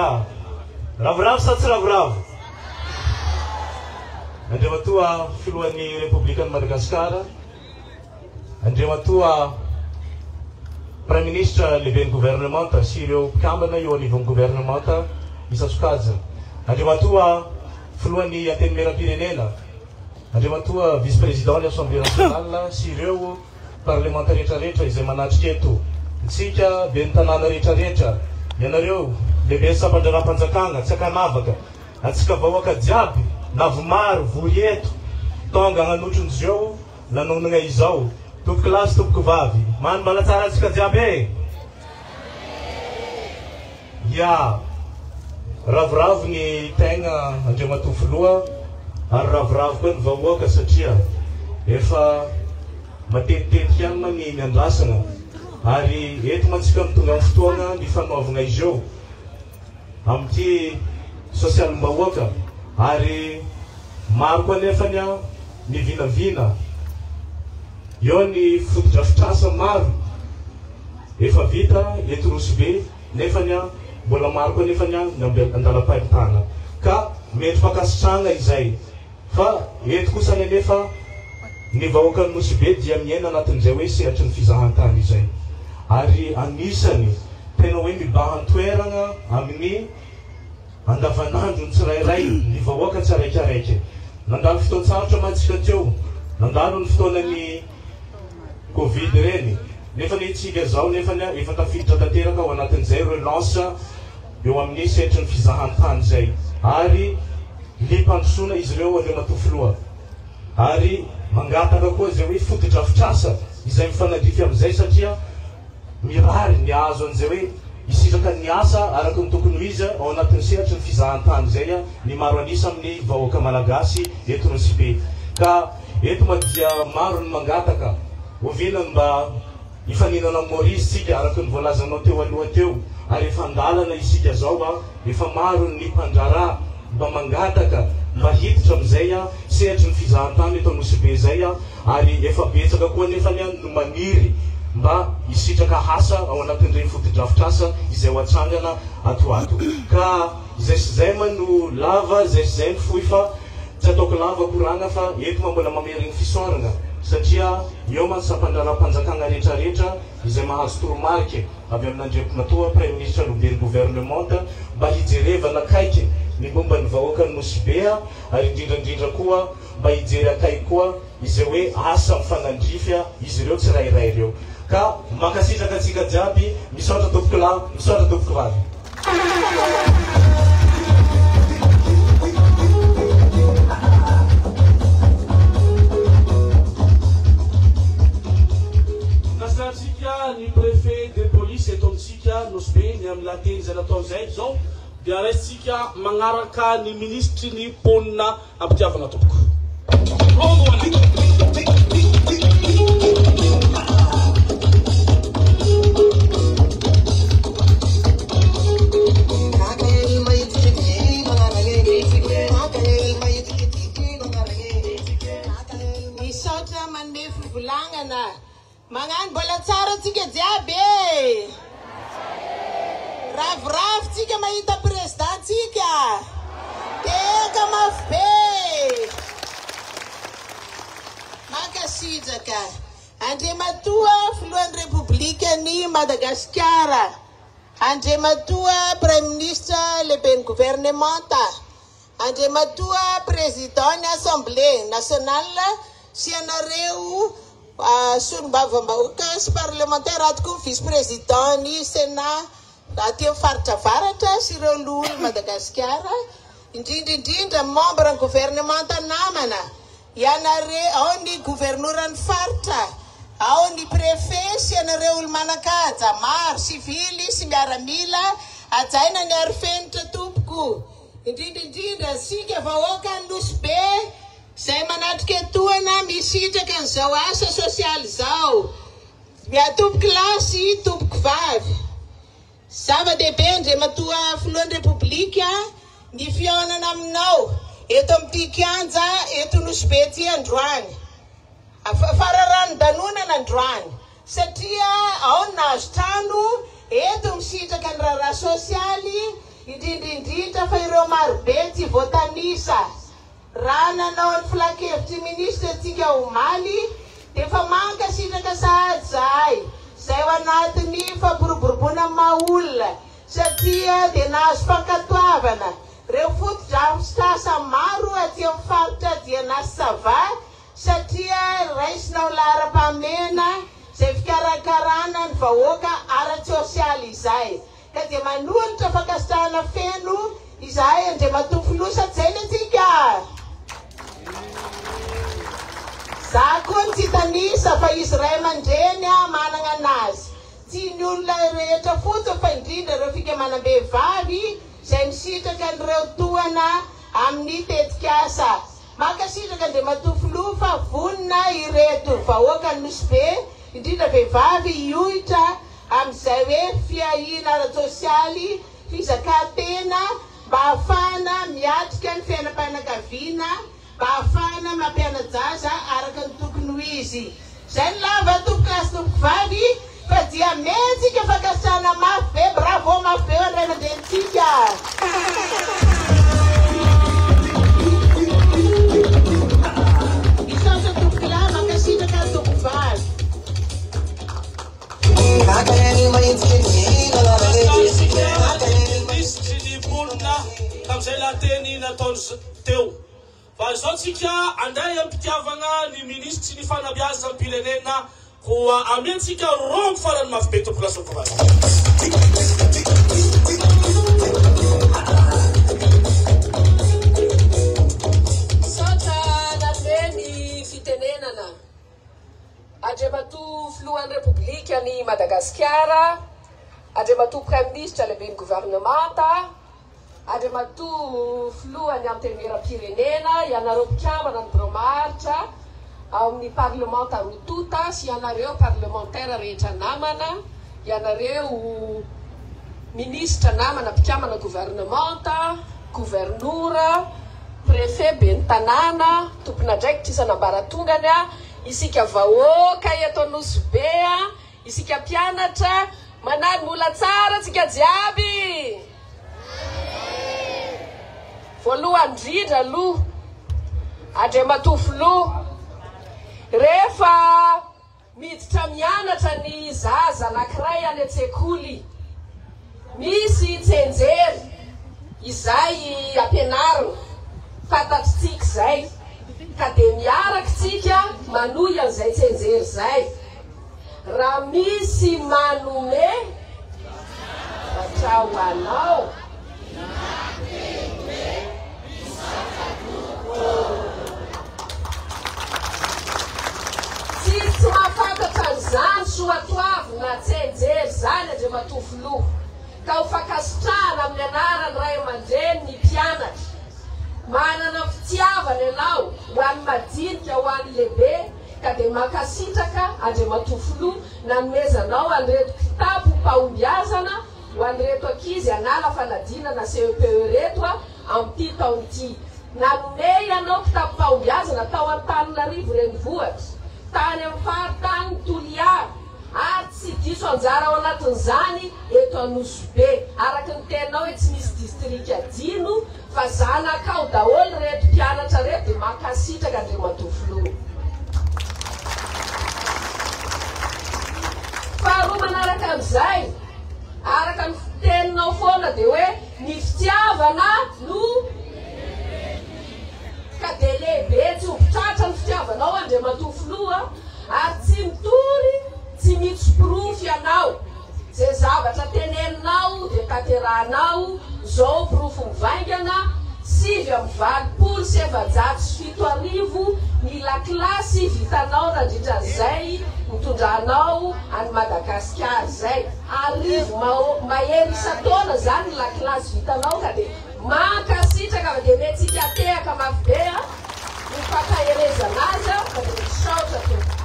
Ya. Ravoravo sa tsy ravoravo? Andriamatoa Filohan'ny Repoblikan'i Madagasikara, Andriamatoa Praiminisitra Lehiben'ny Governemanta sy ireo mpikambana eo anivon'ny Governemanta isan-tsokajiny, Andriamatoa Filohan'ny Antenimierampirenena, Andriamatoa Vice-Président ny Assemblée Nationale sy ireo Parlemanta rehetra rehetra izay manatrika eto, ntsika ben'ny tanàna rehetra rehetra, ianareo lehiben'ny sampan-draharaham-panjakagna tsy ankanavaka, antsika vahoaka jiaby navy maro vory eto tonga hagnanotrony zeo lanonagna izao, tompoko lahy sy tompoko vavy, mano mbala tsara antsika jiaby e! Ya! Ravoravo ny tegna Andriamatoa Filoha ary ravoravo koa ny vahoaka satria efa matetitetika ihany ma ny niandrasana ary eto mantsika no tonga amin'ny fotoagna ny fanoavagna izy eo amin'ity sosialim-bahoaka ary maro koa nefany ny vinavina eo ny fotodrafitrasa maro efa vita eto Nosy Be nefany mbola maro koa nefany ny andalam-pahitana ka mendri-pankasitrahana izay fa eto kosa ny anefa ny vahoakan'i Nosy Be dia miaina anatin'izay hoe sehatry ny fizahantany izay ary anisany tena hoe mibahan-toerana amin'ny andavanandro ny tsirairay ny vahoaka tsiraikaraiky. Nandalo fotoan-tsarotra mantsika teo, nandalo ny fotoanan'ny Covid ireny, nefa anie tsika zao nefany efa tafiditra tanteraka ao anatin'izay relance eo amin'ny sehatry ny fizahantany izay ary liam-pandrosoana izy ireo Andriamatoa Filoha ary mangataka koa izay hoe fotodrafitrasa izay mifanandrify amin'izay satria mirary ny hahazo an'izay hoe hisitraka ny asa araka ny tokony ho izy ao anatin'ny sehatry ny fizahantany izay ny maro an'isa amin'ny vahoaka malagasy eto Nosy Be. Ka eto ma dia maro ny mangataka, oviana no mba hifaninana amin'i Maurice isika araka ny voalazanao teo aloha teo ary efa an-dalana isika zao, efa maro ny mpandraharaha mba mangataka mba hiditra amin'izay sehatry ny fizahantany eto Nosy Be izay. Ary efa betsaka koa anefany no maniry mba hisitraka asa ao anatin'ireny fotodrafitrasa izay ho atsangana ato ho ato. Ka izay sy izay ma no lava, izay sy izay no fohy fa tsy ataoko lava koragna fa eto ma mbola mamerigny fisaoragna satria eo ma ny sampandraharaham-panjakagna retraretra izay mahazo toromarika avy amin'Andriamatoa Praiminisitra Loben'ny Governemanta mba hijerevana akaiky ny momba ny vahoakan'i Nosy Be ary indrindra indrindra koa mba hijery akaiky koa izay hoe asa mifanandrify izy ireo tsirairay ireo. Ka mankasitraka antsika jiaby, misaotra tompoko lahy, misaotra tompoko vavy. Ankasitrahantsika ny Préfet de police eto amintsika Nosy Be ny amin'ny lahateny izay nataony izay. Izao dia raisintsika magnaraka ny Minisitry ny Mponina Ampitiavana tompoko. Misaotra manome fivolagnana. Magnano mbola tsara tsika jiaby e! Ravoravo tsika mahita président tsika! Tehaka mafy be! Mankasitraka. Andriamatoa Filohan'ny Repoblikan'i Madagasikara, Andriamatoa Praiminisitra Lehiben'ny Governemanta, Andriamatoa Président ny Assemblée Nationale sy ianareo Solombavambahoaka sy parlemantera ato koa vice président ny Sénat aty amin'ny faritra avaratra sy ireo loholon'i Madagasikara, indrindra indrindra membre ny gouvernemanta namana, ianare ao ny governoran'ny faritra, ao ny préfet sy ianareo olo-manan-kaja maro, sivily sy miaramila, hajaina ny arofenitra tompoko, indrindra indrindra isika vahoakan'i Nosy Be, Izay manatrika etoana misitraka an'izao asa sosialy izao. Tompoko lahy sy tompoko vavy. Zava-dehibe Andriamatoa Filohan'ny Repoblika ny fihaonana aminao eto amin'ity kianja eto Nosy Be ity androany. Fararanon-danonana androany satria ao ny nahazo trano, eto misitraka ny raharaha sosialy. Indrindra indrindra fa ireo marobe tsy voatanisa. Raha nanao ny filankevitry ny minisitra antsika omaly dia efa mankasitraka sahady izahay izay ao anatin'ny fampiroboroboana ny maha olona satria dia nahazo fankatoavana ireo fotodrafitrasa maro aty amin'ny faritra Diana sy Sava satria raisina ho laharam-pahamehana izay fikarakarana ny vahoaka ara-tsosialy izay. Ka dia manolotra fankasitrahana feno izahay Andriamatoa Filoha sady izay ny antsika. Za koa no tsy hitanisa fa izy ray aman-dreny managna anazy. Tsy ny olona rehetra fotsiny fa indrindra ireo fikambanam-behivavy izay misitraka an'ireo tohana amin'ny tetikasa. Mankasitraka Andriamatoa Filoha fa vonona ireto vahoakan'i Nosy Be, indrindra vehivavy hioitra amin'izay hoe fiahiana ara-tsosialy, fizakan-tena mba hahafahana miatrika ny fiainam-pianakaviana, mba hahafahana mampiana-jaza araka ny tokony ho izy. Izay no lava tompokolahy sy tompokovavy fa dia amentsika fankasitrahana mafy be, bravo mafy be ho an'ny ray aman-drenintsika. Misaotra tompokolahy, mankasitraka tompokovavy. Mankasitraka minisitry ny mponina tamin'izay lahateny nataony teo. Fa izao tsika anday am-pitiavagna ny minisitry ny fanabeazam-pirenena koa amentsika rongo farany mafy be tompokolahy sy tompokovavy. Misaotra nanome ny fitenenana. Andriamatoa Filohan'ny Repoblikan'i Madagasikara, Andriamatoa Praiminisitra Lehiben'ny Governemanta, Andriamatoa Filohan'ny Antenimierampirenena, ianareo mpikambana ny Birao Maharitra ao amin'ny Parlemanta roa tonta sy ianareo Parlemantera rehetra namana, ianareo Minisitra namana mpikambana Governemanta, Governora, Préfet, Ben'ny Tanàna, tompon'andraikitra isan'ambaratongany, isika vahoaka eto Nosy Be, isika mpianatra, manary mbola tsara tsika jiaby! Voalohany indrindra aloha, Andriamatoa Filoha, rehefa Miditra mianatra ny zaza anankiray any an-tsekoly. Misy tsianjery izay ampianarina, fantatritsika izay, ka dia miaraka isika manohy an'izay tsianjery izay. Raha misy manome zavatra ho anao. Tsisy tsy mahafantatra an'izany soatoavina tsianjery izany Andriamatoa Filoha, ka ho fankasitrahana amin'ny anaran'ny ray aman-dreny ny mpianatra. Manana fitiavana ianao ho an'ny madinika ho an'ny lehibe ka dia mankasitraka Andriamatoa Filoha nanomezanao an'ireto kitapom-pahombiazana Ho an'ireto ankizy hanala fanadinana CEPE ireto amin'ity taona ity. Nanome ianao kitapom-pahombiazana tao Antananarivo renivohitra, tany amin'ny faritany Toliara ary tsy diso anjara ao anatin'izany eto Anosibe. Araka ny teninao hoe tsy misy distrika adino fa zanakao daholo ireto mpianatra ireto dia mankasitraka Andriamatoa Filoha. Faharoa manaraka an'izay, araka ny fiteninao foana dia hoe ny fitiavana no ka dia lehibe tsy omby tratra ny fitiavanao Andriamatoa Filoha ary tsy mitory tsy mitsy porofo ianao. Ze zavatra teneninao dia tanterahanao, zao porofo mivaingana, 7489 ny lakilasy vitanao nandritra an'izay nitondranao an'i Madagasikara izay, arivo mahery isan-taona zany ny lakilasy vitanao ka dia mankasitraka fa dia omentsika tehaka mafy be a, ho fankaherezana azy fa dia misaotra tompoko.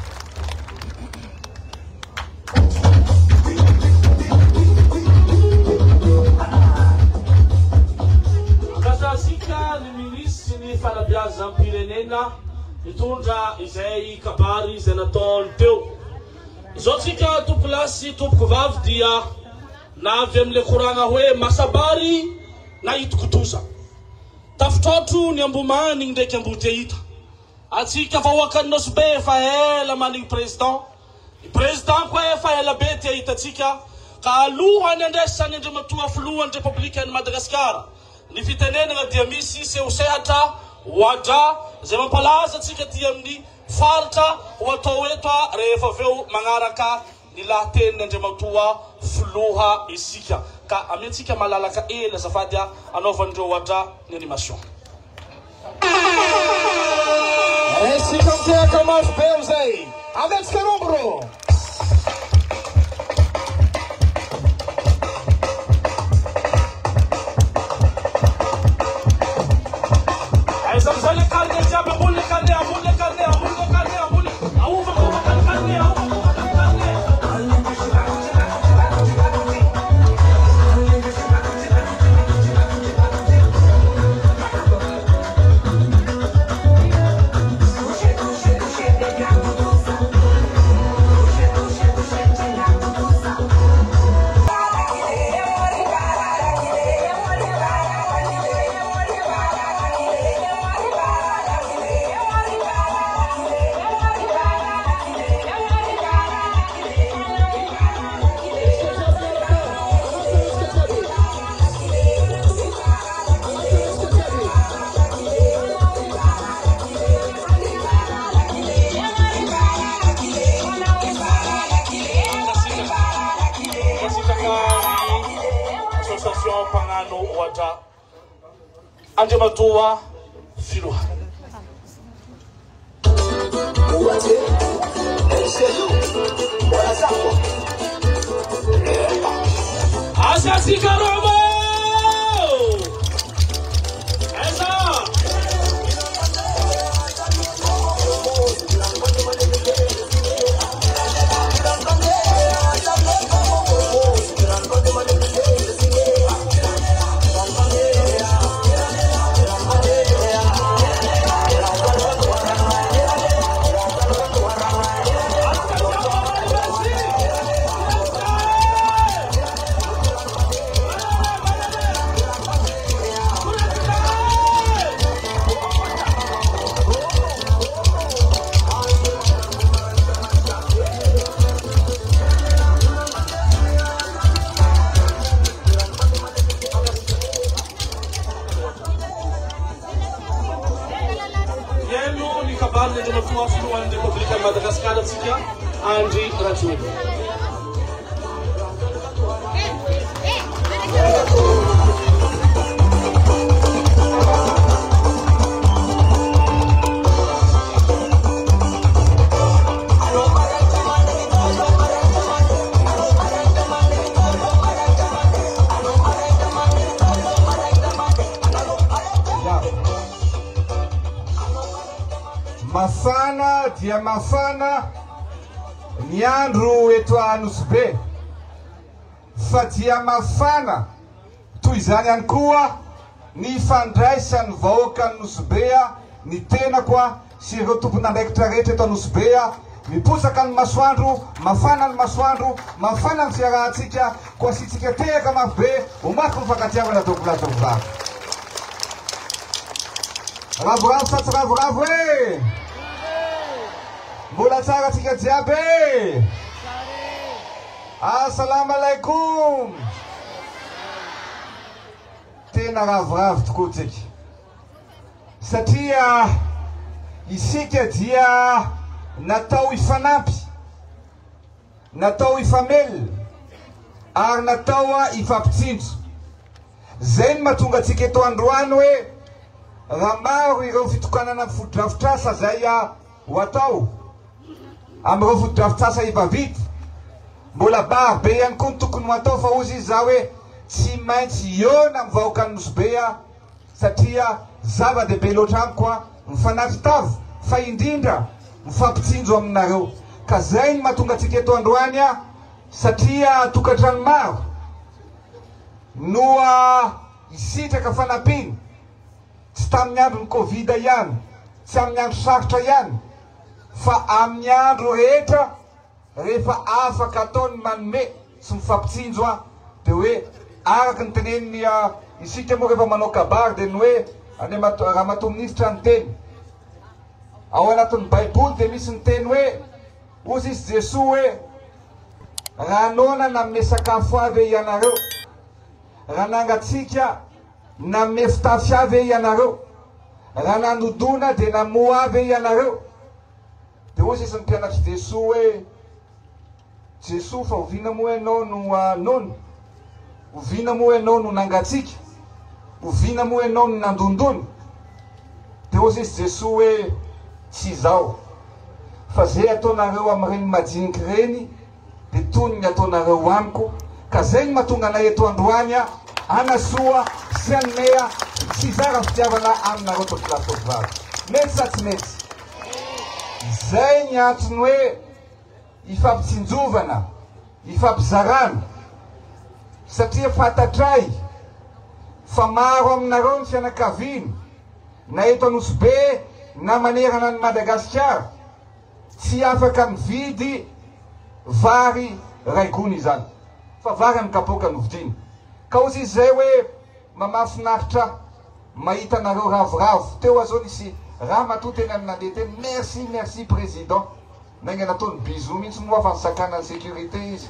Angatahasika ny minisitry ny fanabeazam-pirenena hitondra izay kabary izay nataony teo. Izao tsika tompokolahy sy tompokovavy dia na avy amin'ilay koragna hoe masabary. na hitokotoza. Tafitraotro ny Ambohimanigny ndraiky Ambodiahita. Antsika vahoakan'i Nosy Be efa ela manigny président. Ny président koa efa ela be te hahita antsika ka alohan'ny andraisany Andriamatoa Filohan'ny Repoblikan'i Madagasikara ny fitenenana dia misy seho sehatra oadra izay mampalaza antsika aty amin'ny faritra ho atao eto rehefa avy eo magnaraka ny lahatenin'ny Andriamatoa Filoha isika ka amiantsika malalaka ela azafady anaovan'ireo oadra ny animation. Isika mitehaka mafy be amizay. Avetsika rombro. Aiza amizay le carnet jiaby ambony le carnet ambony le carnet ambony le carnet ambony aova aova kany carnet aova aova kany carnet. Mankasitraka ny association mpagnano ohatra Andriamatoa Filoha. Asiatsika Romo! Aiza? Mihaino ny kabarin'ny Andriamatoa Filohan'ny Repoblikan'i Madagasikara antsika Andry Rajoelina. Mafana dia mafana ny andro eto Anosibe fa dia mafana toy izany ihany koa ny fandraisan'ny vahoakan'i Nosy-Be ny tenako sy ireo tompon'andraikitra rehetra eto Anosibe. Miposaka ny masoandro, mafana ny masoandro, mafana ny fiarahantsika, koa asiantsika tehaka mafy be ho mafy ny fankatiavana tompolahy tovovavy. Ravoravo sa tsy ravoravo e? Mbola tsara tsika jiaby e? Assalam alaikum! Tena ravoravo tokoa tsika satria isika dia natao hifanampy, natao hifamelona ary natao hifampitsinjo. Zay no mahatonga antsika eto androany hoe raha maro ireo fitokanana fotodrafitrasa zay ho atao amin'ireo fotodrafitrasa efa vita, mbola maro be ihany koa ny tokony ho atao fa hozy izy za hoe tsy maintsy hihaona amin'ny vahoakan'i Nosy Be aho satria zava-dehibe loatra amiko mifanatri-tava fa indrindra mifampitsinjo aminareo ka zay no mahatonga antsika eto androany satria tokantrano maro no hisitraka fanampiana, tsy tamin'ny andron'ny Covid ihany, tsy amin'ny andro sarotra ihany, fa amin'ny andro rehetra rehefa afaka atao ny manome sy mifampitsinjo dia hoe araka ny tenenin'ny Isika moa rehefa manao kabary dia ny hoe Andriamatoa Ramatoa Minisitra niteny. Ao anatin'ny Baiboly dia misy ny teny hoe, hozy izy Jesoa hoe, Raha noana nanome sakafo ahy ve ianareo? Raha nangatsiaka nanome fitafy ahy ve ianareo? Raha nanodona dia namoha ahy ve ianareo? Dia hozy izy ny mpianatr'i Jesoa hoe, Jesoa fa oviana moa ianao no noana? Oviana moa ianao no nangatsiaka? Oviana moa ianao no nandondona? Dia hozy izy Jesoa hoe, Tsy izaho. Fa ze ataonareo amin'ireny majinika ireny dia toy ny ataonareo amiko, ka zay no mahatonga anay eto androany hanasoa sy hanome sy hizara fitiavana aminareo tompolahy tompovavy. Mety sa tsy mety? Izay ny antony hoe ifampitsinjovana, ifampizarana, satria fantatray fa maro aminareo ny fianakaviana, na eto Anosibe na manerana an'i Madagasikara, tsy afaka mividy vary ray gony izany, fa vary amin'ny kapoaka no vidiana. Ka hozy izy izay hoe, mba mahafinaritra mahita anareo ravoravo. Teo aho zao nisy ramatoa tena nandeha teny, merci, merci président. Nainga nataony bisous mihitsy moa fa nisakanan'ny sécurité izy.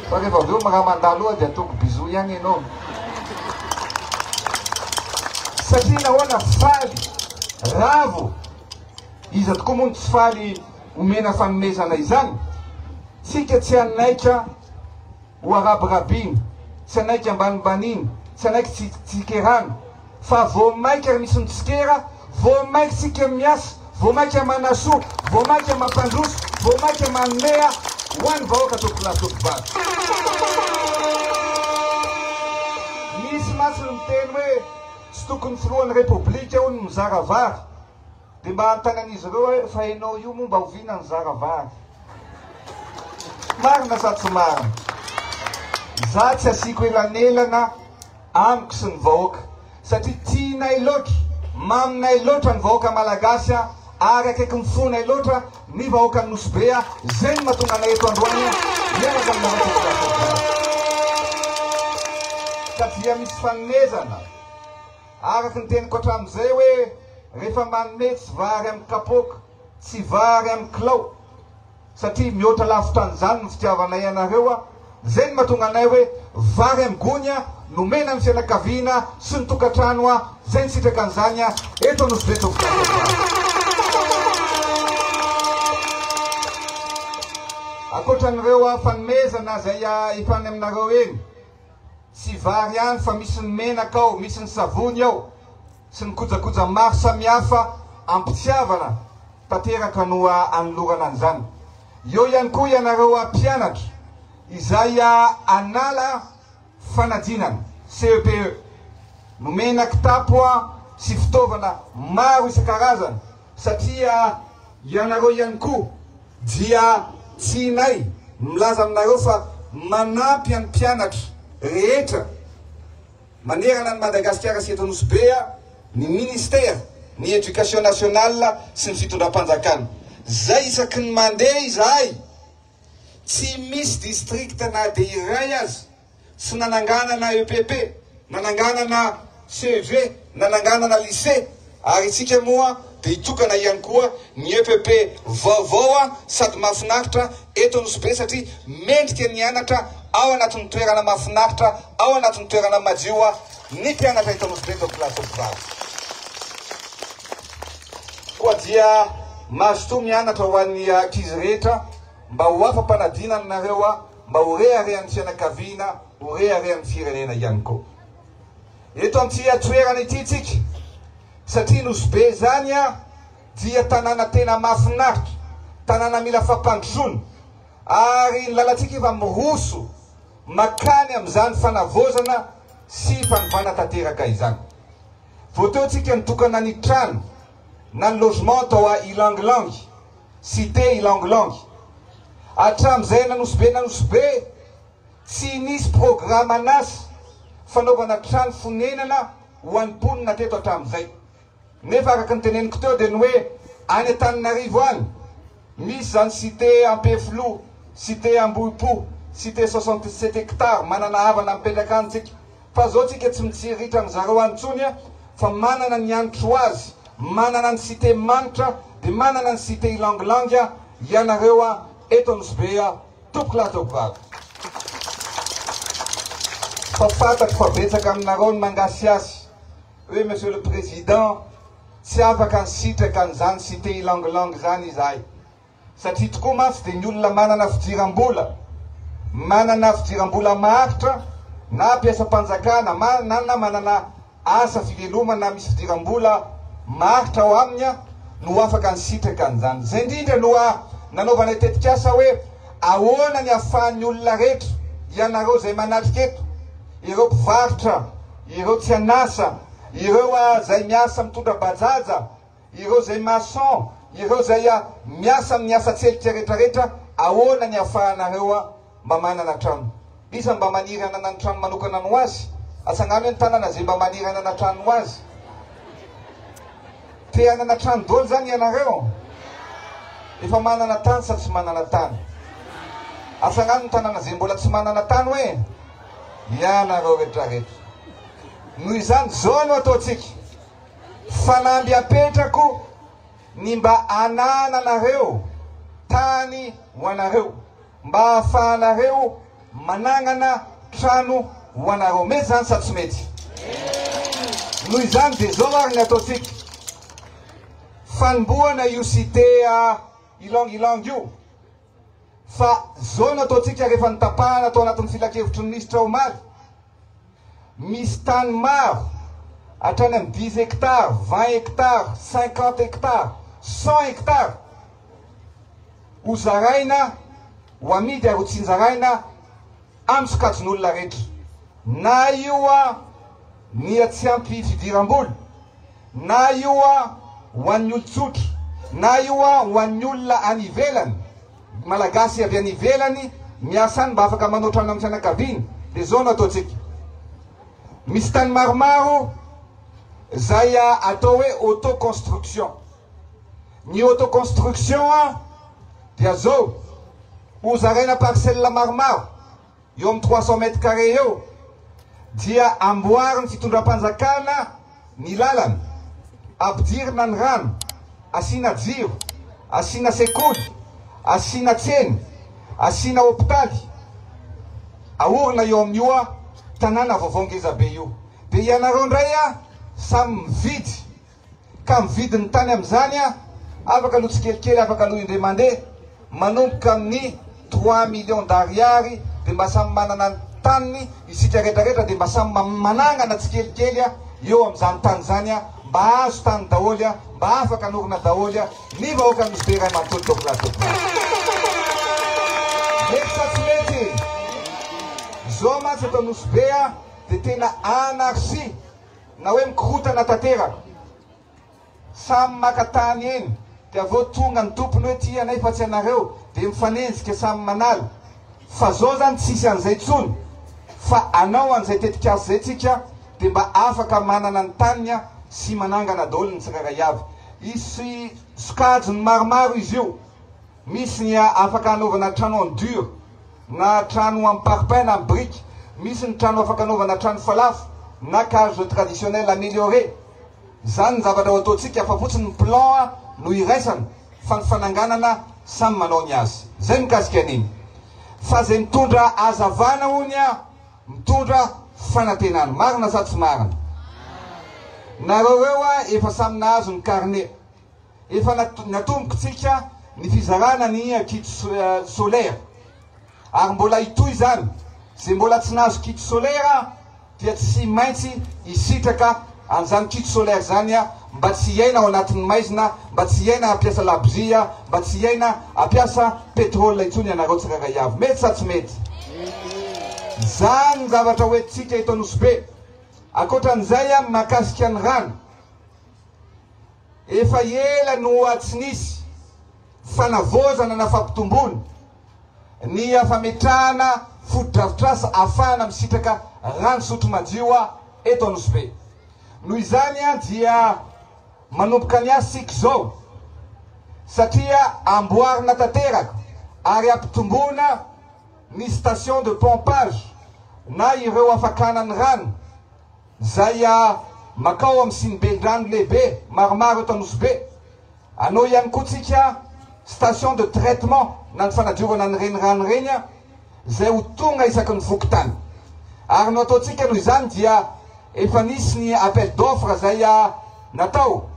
Fa rehefa avy eo raha mandalo eo dia ataoko bisous ihany ianao. Satria nahoana? Faly, ravo. Iza tokoa moa no tsy faly omena fanomezana izany? Tsika tsy hanaika ho arabirabiana, tsy hanaiky ambanimbaniana, tsy hanaiky tsikerana, fa vao mainka ary misy mitsikera, vao mainka tsika miasa, vao mainka manasoa, vao mainka mampandroso, vao mainka manome ho an'ny vahoaka tompokolahy tompovavy. Misy mantsy ny miteny hoe tsy tokony filohan'ny Repoblika hono mizara vary. Dia mba hanontany an'izy ireo aho hoe, fa ianao io moa mba oviana nizara vary? Marina sa tsy marina? Za tsy asiako elanelana amiko sy ny vahoaka satria tianay loatra, maminay loatra ny vahoaka Malagasy ary akaikin'ny fonay loatra ny vahoakan'i Nosy Be, zay no mahatonga anay eto androany miaraka aminareo teto Ka dia misy fanomezana. Araka ny teniko hatramin'izay hoe rehefa manome tsy vary amin'ny kapoaka, tsy vary amin'ny kilao, satria mihoatra lavitra an'izany ny fitiavanay anareo a, izay no mahatonga anay hoe vary amin'ny gony a, nomena ny fianakaviana sy ny tokantrano a, izay nisitraka an'izany a, eto Anosibe tompoko. Ankoatra an'ireo fanomezana izay efa any aminareo eny. Tsy vary ihany fa misy ny menaka ao, misy ny savony ao, sy ny kojakoja maro samihafa am-pitiavana tanteraka no anolorana an'izany. Eo ihany koa ianareo mpianatra izay hanala fanadinana, CEPE. Nomena kitapo sy fitaovana maro isan-karazany satria ianareo ihany koa Dia tianay milaza aminareo fa manampy an'ny mpianatra rehetra manerana an'i Madagasikara sy eto Nosy Be ny Ministera ny Education Nationale sy ny Fitondram-panjakana. Zay isaky ny mandeha izahay, tsy misy district na dia iray aza Tsy nananganana EPP, nananganana CEG, nananganana Lycée, ary isika moa dia hitokana ihany koa ny EPP vaovao sady mahafinaritra eto Nosy Be satria mendrika ny hianatra ao anatin'ny toerana mahafinaritra, ao anatin'ny toerana madio ny mpianatra eto Nosy Be Tompokolahy Tompovavy. Koa dia mazotoa mianatra ho an'ny ankizy rehetra mba ho afa-panadinana nareo mba ho reharehan'ny fianakaviana, ho reharehan'ny firenena ihany koa. Eto amin'ity toerana ity tsika, satria Nosy Be izany dia tanàna tena mahafinaritra, tanàna mila fampandrosoana, ary ny lalantsika efa miroso makany amin'izany fanavaozana sy fanovana tanteraka izany. Vao teo tsika nitokana ny trano na ny logement tao a Ilangilangy, Cité Ylang-Ylang. Hatramin'izay Anosibe Anosibe tsy nisy programan'asa fanaovana trano fonenana ho an'ny mponina teto hatramin'izay. Nefa araka ny teneniko teo dia ny hoe any Antananarivo any misy izany Cité Ampefiloha, Cité Ambohipo, Cité 67 hectares, manana havana mipetraka any tsika. Fa zao tsika tsy mitsiriritra an'zareo any tsony a, fa manana ny hanitro ho azy, manana ny cité manitra, de manana ny cité ylang-ylang a, ianareo a, eto Anosibe a, tompoko lahy tompoko vavy. Fa fantatro fa betsaka aminareo ny mangasiasy hoe Monsieur le Président, tsy afaka nisitraka an'izany cité ylang-ylang izany izahay. Satria tokoa mantsy dia ny olona manana fidiram-bola, manana fidiram-bola maharitra na mpiasam-panjakana na na manana asa fivelomana misy fidiram-bola maharitra ao aminy no afaka nisitraka an'izany. Izay indrindra no nanaovanay tetikasa hoe ahoana ny ahafahan'ny olona rehetra, ianareo izay manatrika eto, ireo mpivarotra, ireo tsy an'asa, ireo izay miasa mitondra bajaja, Ireo izay maçon, ireo izay miasa amin'ny asa tselika rehetra rehetra, ahoana ny ahafahanareo mba manana trano? Iza mba maniry hanana ny trano manokana ho azy? Atsangano hoe ny tanana izay mba maniry hanana trano ho azy. Te hanana trano daholo izany ianareo? Efa manana tany sa tsy manana tany? Atsangano ny tanana izay mbola tsy manana tany hoe? Ianareo rehetra rehetra. Noho izany, izao no ataontsika. Fanamby apetrako ny mba anananareo tany ho anareo, mba ahafahanareo manangana trano ho anareo. Mety izany sa tsy mety? Noho izany dia izao ary ny ataontsika, fanombohana io cité Ylang Ylang io, fa izao no ataontsika rehefa notapahana tao anatin'ny filankevitry ny minisitra omaly, Misy tany maro, hatrany amin'ny dix hectares, 20 hectares, 50 hectares, 100 hectares, ho zaraina, ho amidy ary ho tsinjaraina amin'ny sokajin'olona rehetra. Na io ny tsy ampy fidiram-bola, na io ho an'ny olon-tsotra, na io ho an'ny olona any ivelany. Malagasy avy any ivelany miasa any mba afaka manao trano amin'ny fianakaviany dia zao no ataontsika. Misy tany maromaro zay atao hoe auto construction. Ny auto construction dia zao, ho zaraina parcelle maromaro eo amin'ny 300 mètres carrés eo dia amboarin'ny fitondram-panjakana ny lalana, ampidirina ny rano, asiana jiro, asiana sekoly, asiana tsena, asiana hopitaly, aorina eo amin'io tanàna vaovao ngeza be io. Dia ianareo indray samy mividy ka mividy ny tany amin'izany afaka aloha tsikelikely, afaka aloha indray mandeha, manomboka amin'ny 3 millions d'ariary dia mba samy manana ny taniny isika rehetra rehetra dia mba samy manangana tsikelikely eo amin'izany tany izany mba azo tany daholo, mba afaka hanorina daholo ny vahoaka Nosy Be iray manontolo tompoko lahy tompoko vavy. Mety sa tsy mety? Izao mantsy eto Nosy Be dia tena anarchie na hoe mikorotana tanteraka. Samy maka tany eny dia avy eo tonga ny tompony hoe ty anay fa tsy anareo dia mifanenjika samy manala. Fa zao zany tsisy an'izay tsony fa anao an'izay tetikasa zay tsika dia mba afaka manana ny taniny sy manangana daholo ny tsirairay avy. Hisy sokajiny maromaro izy io. Misy ny afaka anaovana trano en dur na trano en parpaing na en brique, misy ny trano afaka anaovana trano falafo na cage traditionnelle améliorée. Izany ny zavatra ho ataontsika fa fotsiny ny plan no iraisana fa ny fananganana samy manao ny azy. Izay mikasika an'iny. Fa izay mitondra hazavana hono mitondra fanantenana. Marina sa tsy marina? Nareo ireo efa samy nahazo ny carnet. Efa natomboka tsika ny fizarana ny kit solaire ary mbola hitohy izany. Izay mbola tsy nahazo kit solaire dia tsy maintsy hisitraka an'izany kit solaire izany mba tsy hiaina ao anatin'ny maizina, mba tsy hiaina hampiasa labozia, mba tsy hiaina hampiasa pétrole intsony ianareo tsirairay avy. Mety sa tsy mety? Izany ny zavatra hoentintsika eto Nosy Be. Ankoatran'izay mahakasika ny rano. Efa ela no tsy nisy fanavaozana na fampitomboana ny fametrahana fotodrafitrasa ahafahana misitraka rano fisotro madio eto Anosibe. Noho izany dia manomboka ny asa isika izao satria amboarina tanteraka ary ampitomboana ny station de pompage na ireo afakana ny rano. izay makao amin'ny siniben-drano lehibe maromaro eto Anosibe. Hanao ihany koa tsika station de traitement na ny fanadiovana an'ireny rano ireny izay ho tonga isaky ny fokontany. Ary no ataontsika noho izany dia efa nisy ny appel d'offre izay natao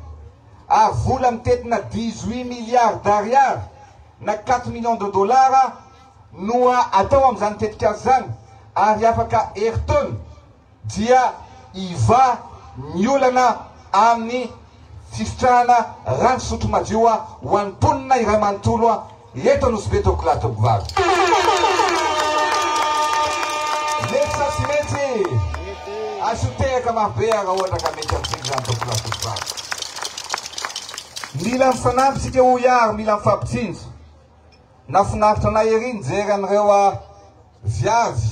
ary vola mitentina 18 milliards d'ariary na 4 millions de dollars no atao amin'izany tetikasa izany ary afaka herintaona dia hivaha ny olana amin'ny fisitrahana rano fisotro madio ho an'ny mponina iray manontolo eto Anosibe Tompokolahy Tompokovavy. Mety sa tsy mety? Asio tehaka mafy be raha ohatra ka mety amintsika izany Tompokolahy Tompokovavy. Mila mifanampy isika hoy aho ary mila mifampitsinjo. Nafinaritra anay ery nijery an'ireo viavy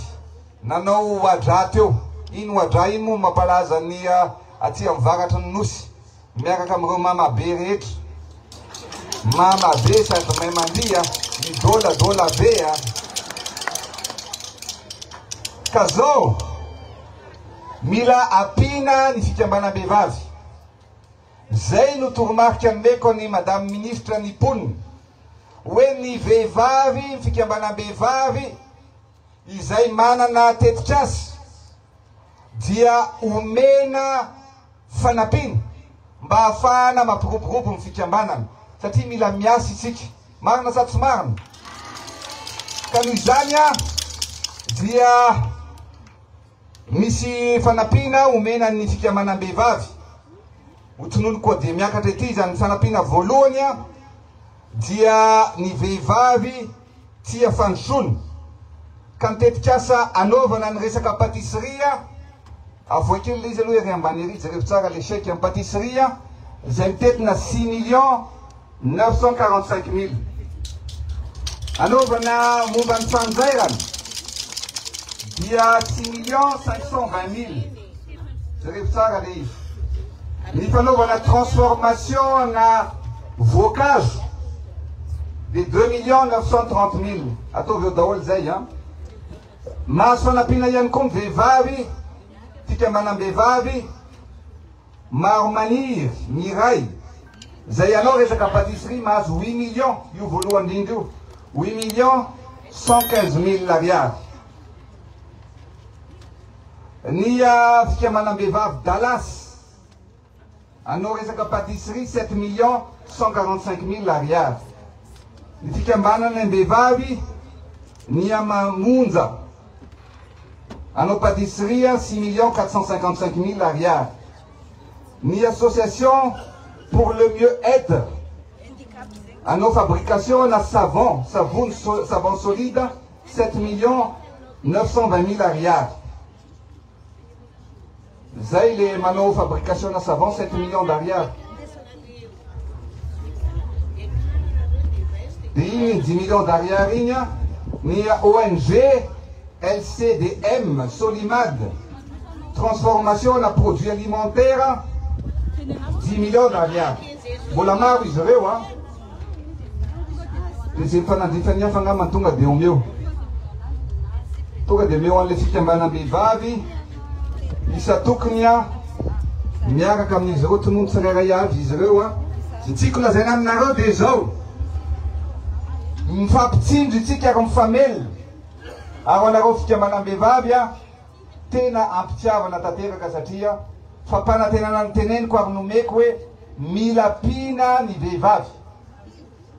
nanao oadra teo. Iny oadra iny moa mampalaza ny aty amin'ny varatry ny nosy miaraka amin'ireo mamabe rehetra. Mamabe sady mahay mandihy, midôladôla be. Ka zao, mila ampiana ny fikambanam-behivavy. Zay no toromarika nomeko an'i Madame Minisitra ny mponina. Hoe ny vehivavy, ny fikambanam-behivavy izay manana tetikasa dia omena fanampiana mba hahafahana mampiroborobo ny fikambanana satria mila miasa isika. Marina sa tsy marina? Ka noho izany dia Misy fanampiana omena ny fikambanam-behivavy. Ho tononiko koa dia miakatra ety izany fanampiana voalohany dia ny vehivavy tia fandrosoana ka ny tetikasa anaovana ny resaka pâtisserie, avoay kely ilay izy aloha ery ambany ery, jerevo tsara le chèque amin'ny pâtisserie izay mitentina 6 millions 945 mille. Anaovana momba ny fanjairana dia 6 millions 520 mille, jerevo tsara le izy. Ny fanaovana transformation na voankazo de 2 millions 930 mille. Ataovy eo daholo zay a. Mahazo fanampiana ihany koa ny vehivavy fikambanam-behivavy maro maniry miray zay anao resaka pâtisserie, mahazo 8 millions io voalohany indrindra io, 8 millions 115 mille ariary. Ny fikambanam-behivavy Dallas anao resaka pâtisserie, 7 millions 145 mille ariary. Ny fikambanana am-behivavy ny amamonja anao pâtisserie, 6 millions 455 mille ariary. Ny association pour le mieux-être anao fabrication na savon, savon, savon solide, 7 millions 920 mille ariary. Zay le manao fabrication na savon, 7 millions d'ariary. De iny 10 millions d'ariary iny a. Ny ONG LCDM Solimad, transformation na produit alimentaire, 10 millions d'ariary. Mbola maro izy ireo a, de zay mifanandrifany hafa angamba tonga de omeo, tonga de omeo an'le fikambanam-behivavy isa tokony a miaraka amin'izy ireo, tonono tsirairay avy izy ireo a. Ny tiako lazaina aminareo de zao: mifampitsinjo itsika ary mifamelona, ary anareo fikambanam-behivavy a tena ampitiavana tanteraka satria fampanantenana ny teneniko ary nomeko hoe mila ampiana ny vehivavy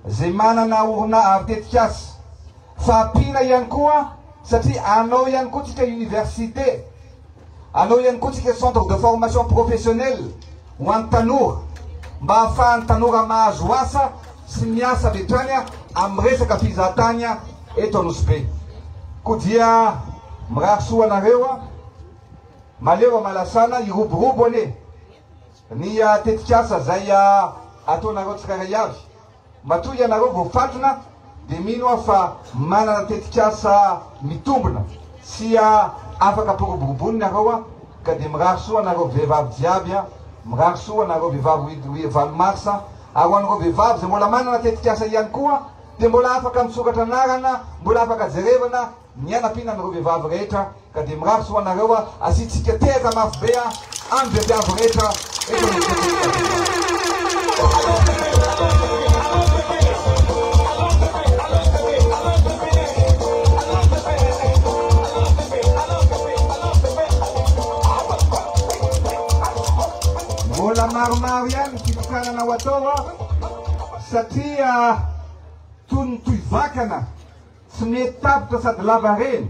zay manana orina ary tetikasa, fa ampiana ihany koa satria anao ihany koa tsika université, anao ihany koa tsika centre de formation professionnelle ho an'ny tanora mba hahafahan'ny tanora mahazo asa sy miasa avy hatrany amin'ny resaka fizahatany eto Anosy Be. Koa dia mirary soa anareo a, maleo amalasana iroborobo ane ny tetikasa zay ataonareo tsirairay avy. Matoa ianareo voafantina dia mino aho fa manana tetikasa mitombina sy afaka ampiroboroboiny nareo a. Ka dia mirary soa anareo vehivavy jiaby a, mirary soa anareo vehivavy 8 marsa, ary ho an'ireo vehivavy zay mbola manana tetikasa ihany koa dia mbola afaka misokatra anarana, mbola afaka jerevana. ny hanampiana an'ireo vehivavy rehetra ka dia mirary soa anareo asiantsika tehaka mafy be amin'ny vehivavy rehetra eto amin'ny Mbola maromaro ihany ny fitokanana ho atao satria toy ny tohivakana tsy mety tapitra sady lava reny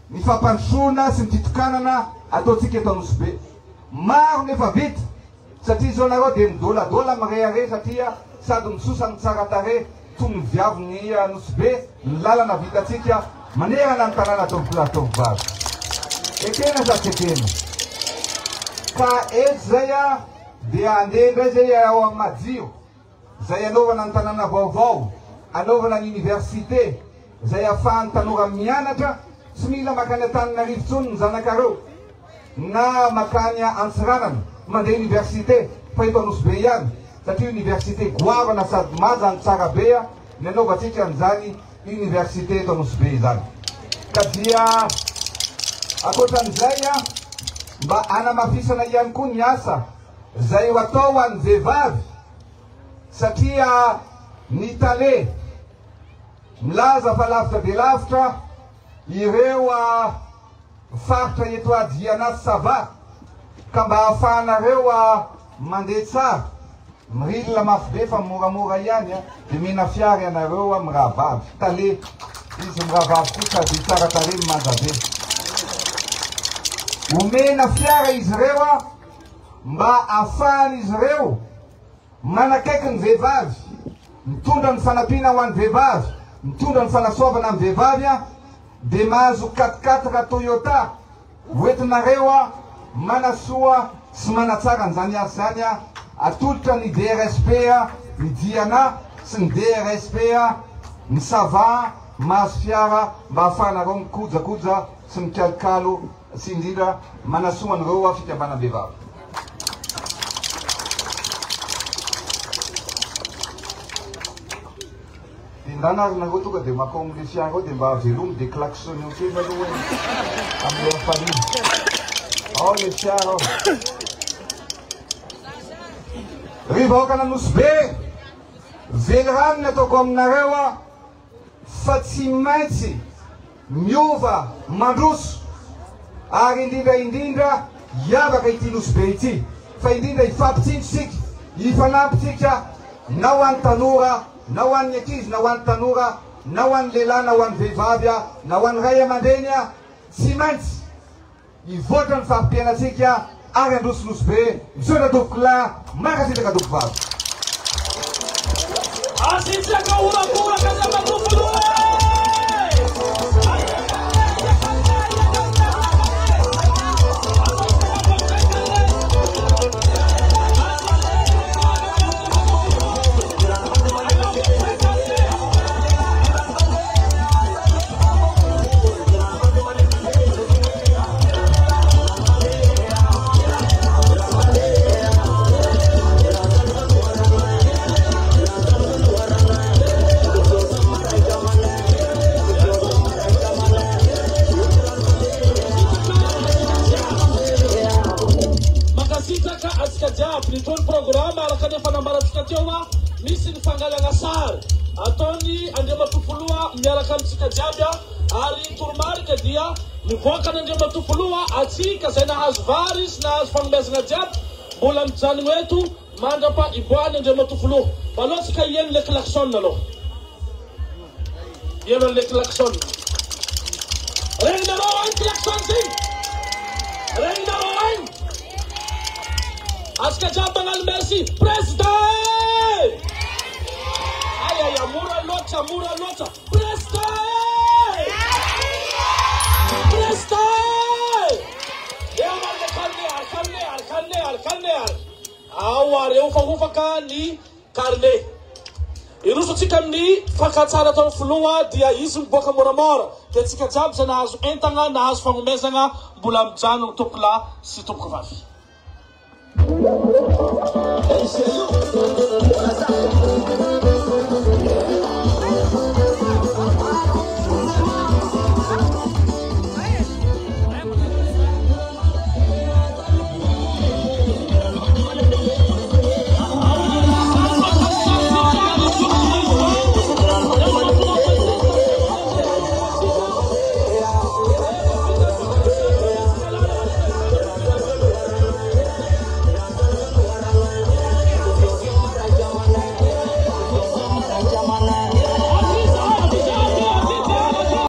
ny fampandrosoana sy ny fitokanana ataontsika eto Anosibe. Maro ny efa vita satria izao nareo dia midôladôla mirehareha satria sady misosa no tsara tarehy toy ny viavin'i Anosibe ny lalana vitantsika manerana ny tanàna tompokolahy tovovavy. Ekena sa tsy ekena? Ka eto izay dia andeha indray izay ao amin'ny Majiro. Izay hanaovana ny tanàna vaovao, hanaovana ny université, izay ahafahan'ny tanora mianatra, tsy mila makany Antananarivo intsony ny zanakareo, na makany Antsiranana, mandeha université, fa eto Anosibe ihany, satria université goavana sady maja no tsara be ny hanaovantsika an'izany université eto Anosibe izany. Ka dia ankoatran'izay, mba hanamafisana ihany koa ny asa Izay ho atao ho an'ny vehivavy satria ny tale milaza fa lavitra dia lavitra ireo faritra eto Adriana sy Sava ka mba ahafahanareo mandeha tsara mirilina mafy be fa moramora ihany dia mena fiara ianareo mirahavavy tale izy mirahavavy koa sady tsara tarehy manja be omena fiara izy ireo mba ahafahan'izy ireo manakaiky ny vehivavy, mitondra ny fanampiana ho an'ny vehivavy, mitondra ny fanasoavana amin'ny vehivavy dia mahazo quatre quatre Toyota hoentinareo manasoa sy manatsara an'izany asa izany atolotra ny DRSP ny Diana sy ny DRSP ny Sava mahazo fiara mba ahafahanareo mikojakoja sy mikalokalo sy indrindra manasoa an'ireo fikambanam-behivavy. Dia ndana ary nareo tonga dia makao amin'ilay fiara ao dia mba velomy dia klaxonneo kely aloha e amin'ilay hafaliana. Ao ilay fiara ao. Ry vahoakan'Anosibe, velirano ny ataoko aminareo a, fa tsy maintsy Miova, mandroso ary indrindra indrindra hiavaka ity Nosy Be ity fa indrindra hifampitsinjo isika, hifanampy tsika na ho an'ny tanora na ho an'ny ankizy na ho an'ny tanora na ho an'ny lehilahy na ho an'ny vehivavy na ho an'ny ray aman-dreny tsy maintsy Hivoatra ny fari-piainantsika ary handroso Nosy Be. Misaotra tompokolahy, mankasitraka tompovavy. Asitraka horakoraka Andriamatoa Filoha e! Mankasitraka antsika jiaby nitohy ny programa araka ny efa nambarantsika teo a misy ny fangalana sary ataony Andriamatoa Filoha miaraka amintsika jiaby a Ary toromarika dia mivoaka any Andriamatoa Filoha atsika zay nahazo vary sy nahazo fagnomezagna jiaby mbola mijanogno eto mandrapa iboahany Andriamatoa Filoha. Fa aleo tsika hieno le klaxon aloha. Hieno anle klaxon. Regninareo agny klaxon zegny? Regninareo agny? Atsika jiaby magnano merci Président e! Ay ay mora loatra, mora loatra. Président e! Président e! Eo ary le carnet ary, carnet ary, carnet ary, carnet ary. Ao ary ehofahofaka ny carnet. Hiroso antsika amin'ny fakan-tsary ataon'ny filoha dia izy miboaka moramora. Dia antsika jiaby izay nahazo entagna, nahazo fagnomezagna mbola mijanogno tompokolahy sy tompokovavy.